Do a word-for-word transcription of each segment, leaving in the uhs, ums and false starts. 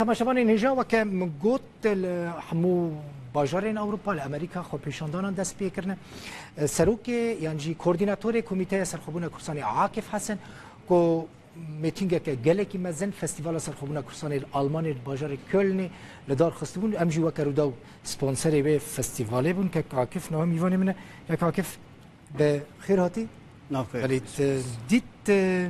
Temaşevanên hêja, weke min got, li hemû bajarên Ewropa, li Amerîka xwepêşandanan dest pê kirine. Serokê yan jî koordînatorê Komîteya Serxwebûna Kurdistanê Akif Hesen, ku mêtîngeke gelekî mezin Festîvala Serxwebûna Kurdistanê li Almanyê, li bajarê Kölnê li dar xistibûn. Em jî weke Rûdaw sponserê wê festîvalê bûn. Kek Akif niha mîvanê min e. Kek Akif, bi xêr hatî. Nav xêr. Belê, te dît, e,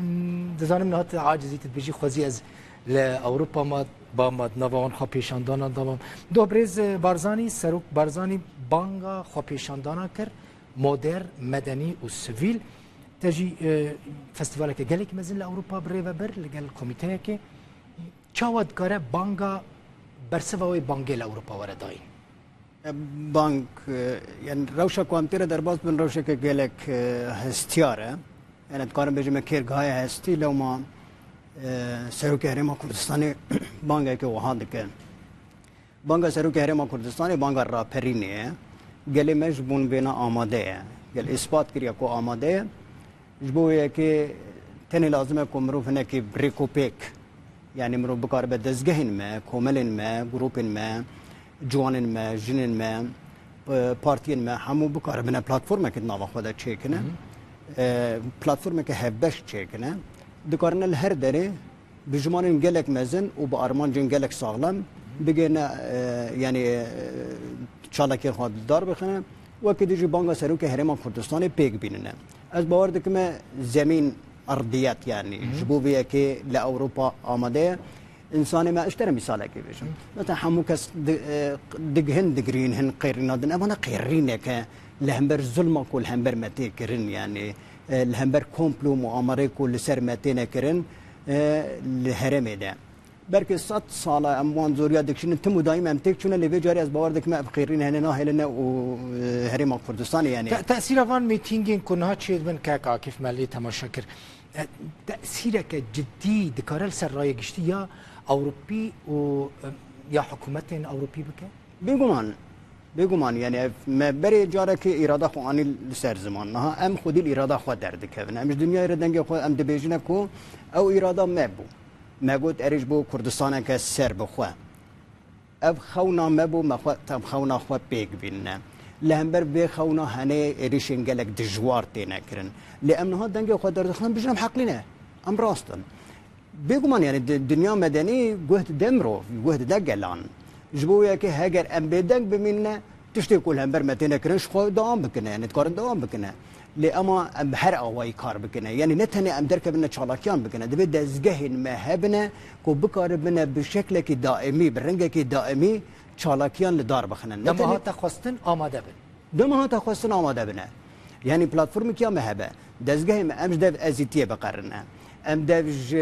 dizanim niha te acizî, te dibêjî, xwezî ez li Ewropa ma, ba ma, di nava wan xwepêşandanan da ma. Doh birêz, e, Barzanî, Serok Barzanî banga xwepêşandanan kir, moder, medenî û sivîl. Te jî, e, festîvaleke gelekî mezin li Ewropa bi rê ve bir, li gel komîteyekê. Çawa dikare banga, bersiva wê bangê li Ewropa were dayîn? E, bang, e, yani rewşa ku em tê re derbas bin, rewşeke gelek, e, hestiyar e. Yani dikarim bêjim me kêrgehaya hestî, lewma, e, Serokê Herêma Kurdistanê bangeke wiha dike. Banga Serokê Herêma Kurdistanê banga raperînê ye. Gelê me ji bo vêna amade ye. Gel îspat kiriye ku amade ye. Ji bo wê yekê tenê lazim e ku mirov hinekî bi rêk û pêk, yanî mirov bikaribe dezgehên me, komelên me, grûpên me, ciwanên me, jinên me, p-, partiyên me hemû bikaribine platformekê di nava xwe de çêkine. Hı hı. E, platformeke hevbeş çêkine. Dikarine li her derê bi jimanên gelek mezin û bi armancên gelek saxlem bigihine, e, yanî, e, çalakiyên xwe dar bixine. Wekî dî jî banga Serokê Herêma Kurdistanê pêk bînine. Ez bawer dikime zemîn erdiyet, yanî, hı hı, ji bo vê yekê li Ewropa amade ye. Însanê me, ez ji te re mîsalekê bêjim. Hı. Mesela hemû kes di-, e, digihin, digirîn hin qêrîna din. Evana qêrîneke li hember zulma ku li hember me tê kirin, yanî, e, li hember komplo muamerê ku li ser me têne kirin, e, li herêmê de. Belkî sed sala em wan zoriya dikişînin, tim û daîm em têk çûne, lê vê carê ez bawer dikim ev qêrîn hene nahêline û, e, Herêma Kurdistanê, yanî. Te-, tesîra van mîtîngên ku niha çêdibin, kek Akif me lê temaşe kir, e, tesîreke cidî dikare li ser raya giştî ya Ewropî û, e, ya hikûmetên Ewropî bike? Bêguman, bêguman, yanî ev me berê carekê îrada xwe anî li ser ziman. Niha em xwedî li îrada xwe derdikevin. Em ji dinyayê re dengê xwe em dibêjine ku ew îrada me bû. Me got, erê ji bo Kurdistaneke serbixwe. Ev xewna me bû, me xwe, em xewna xwe pêk bînine. Li hember vê xewna henê êrîşên gelek dijwar têne kirin. Lê em niha dengê xwe derdixin, em bijin em heqlî ne. Em rast in. Bêguman, yanî di-, dinya medenî guh dide mirov, guh dide gelan. Ji bo wê yekê heger em bêdeng bimînine, tiştê ku li hember me têne kirin ji xwe dewam bikine, yanî dikarin dewam bikine. Lê ema em her awayî kar bikine. Yanî ne tenê em derkevine çalakiyan bikine. Divê dezgehên me hebine ku bikaribine bi şeklekî daîmî, bi rengekî daîmî çalakiyan li dar bixine. Ne Dema tenê hate xwestin amade bin. Dema hate xwestin amade bine. Yanî platformekî ya me hebe. Dezgehê me, em ji dev ezîtiyê biqerine. Em dev ji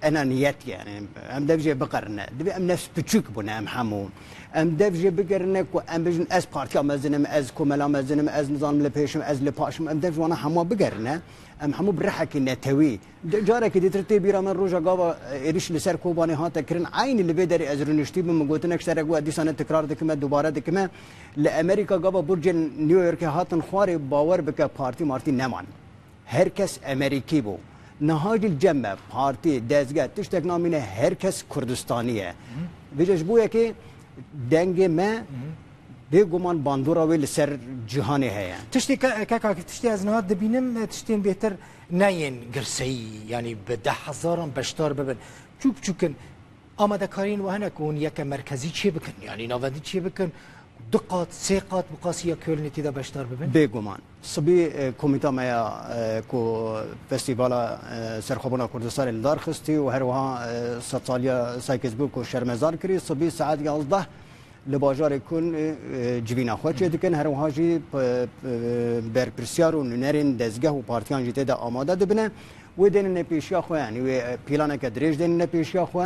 enaniyet, yanî em dev jê biqerine. Divê em nefs piçûk bûne em hemû. Em dev jê bigerine ku em bijin ez partiya mezin im, ez komela mezin im, ez nizanim li pêş im, ez li paş im. Em dev ji wana hemû bigerine. Em hemû bi rihekî netewî. De-, carekî dîtir tê bîra min roja gava, e, êrîş li ser Kobanê hate kirin. Eynî li vê derê ez rûniştî bim, min gotinek ji te re got, ez dîsa ne tikrar dikime, dubare dikime. Li Amerîka gava burcên New Yorkê hatin xwarê, bawer bike partî martî neman. Her kes Amerîkî bû. Niha jî li cem me partî, dezge, tiştek namîne, her kes Kurdistanî ye. Hı. Vêca ji bo yekê dengê me, hı hı, bêguman bandora wê li ser cîhanê heye. Tiştê ke-, kek Akif, tiştê ez niha dibînim, tiştên bêhtir neyên girseyî, yanî bi deh hezaran beşdar bibin. Çûk çûk in. Amadekariyên we hene ku hûn yeke merkezî çê bikin, yanî navendî çê bikin, du qat, sê qat bi qasî ya Kölnê tê de beşdar bibin? Bêguman. Sibî, e, komîta me ya, e, ku Festîvala, e, Serxwebûna Kurdistanê li dar xistî û her wiha, e, sedsaliya Sykes-Picot ku şermezar kirî, sibî saet yazdeh li bajarê Köln, e, e, civîna xwe çêdikin. Her wiha jî p-, p-, berpirsiyar û nûnerên dezgeh û partiyan jî tê de amade dibine. Wê dênine pêşiya xwe, yanî wê, e, planeke dirêj dênine pêşiya xwe,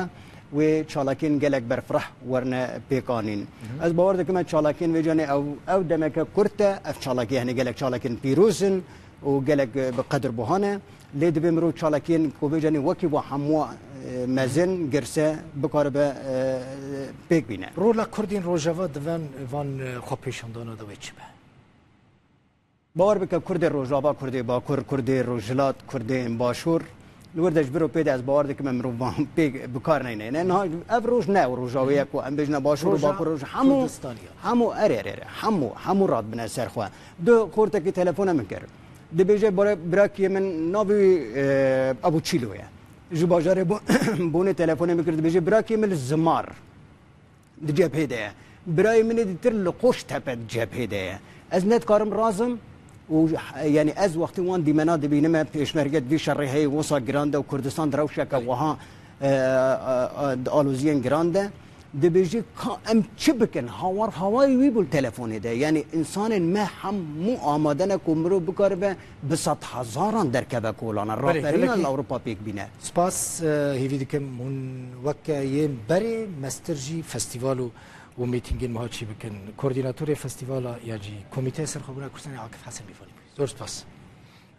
wê çalakiyên gelek berfireh werine pêkanîn. Hı hı. Ez bawer dikim, ev çalakiyên vê canê ew, ew demeke kurt e, ev çalakiyê, yanî gelek çalakiyên pîroz in û gelek, e, bi qedir buha ne. Lê divê mirov çalakiyên ku vê canê wekî wa hemû, e, mezin, girse, bikaribe, e, pêk bîne. Rola Kurdên Rojava di van, van, e, xwepêşandana de wê çi be? Bawer bike, Kurdê Rojava, Kurdê Bakur, Kurdê Rojhilat, Kurdên Başûr, Li wir de ji vir û pê de ez bawer dikim em mirovan pê bi kar neyne. Ne, niha ev roj ne ew roja wê ye ku em bêjine Başûr û Roja Bakur roj hemû, Kurdistanê ye. Hemû erê, erê, erê, hemû, hemû radibine ser xwe. Du xortekî telefona min kir. Dibêje, "Bira-, birakiyê min navê wî, e, Ebû Çîlo ye. Ji bajarê Bo-, Bonê telefonê min kir, dibêje, 'Birakiyê min li Zimar di cephê de ye. Birayê min ê dîtir li Qoştepe di cephê de ye.' Ez nedikarim razim û, yanî, ez wextê wan dîmena dibînime, pêşmerge di vî şerê heye, wisa giran de û Kurdistan di rewşeke wiha, e, e, e, di aloziyên giran de. Dibêjî, ka em çi bikin? Hawar hawayê wî bû li telefonê de. Yanî, insanên me hemû amade ne ku mirov bikaribe bi sedhezaran derkeve kolana. Belê, Raperîna gelekî li Ewropa pêk bîne. Spas, e, hêvî dikim hûn weke yên berê mestir jî festîval û, û mîtîngên wiha çî bikin. Koordînatorê festîvala ya jî Komîteya Serxwebûna Kurdistanê Akif Hesen Bîvanî bû. Zor spas.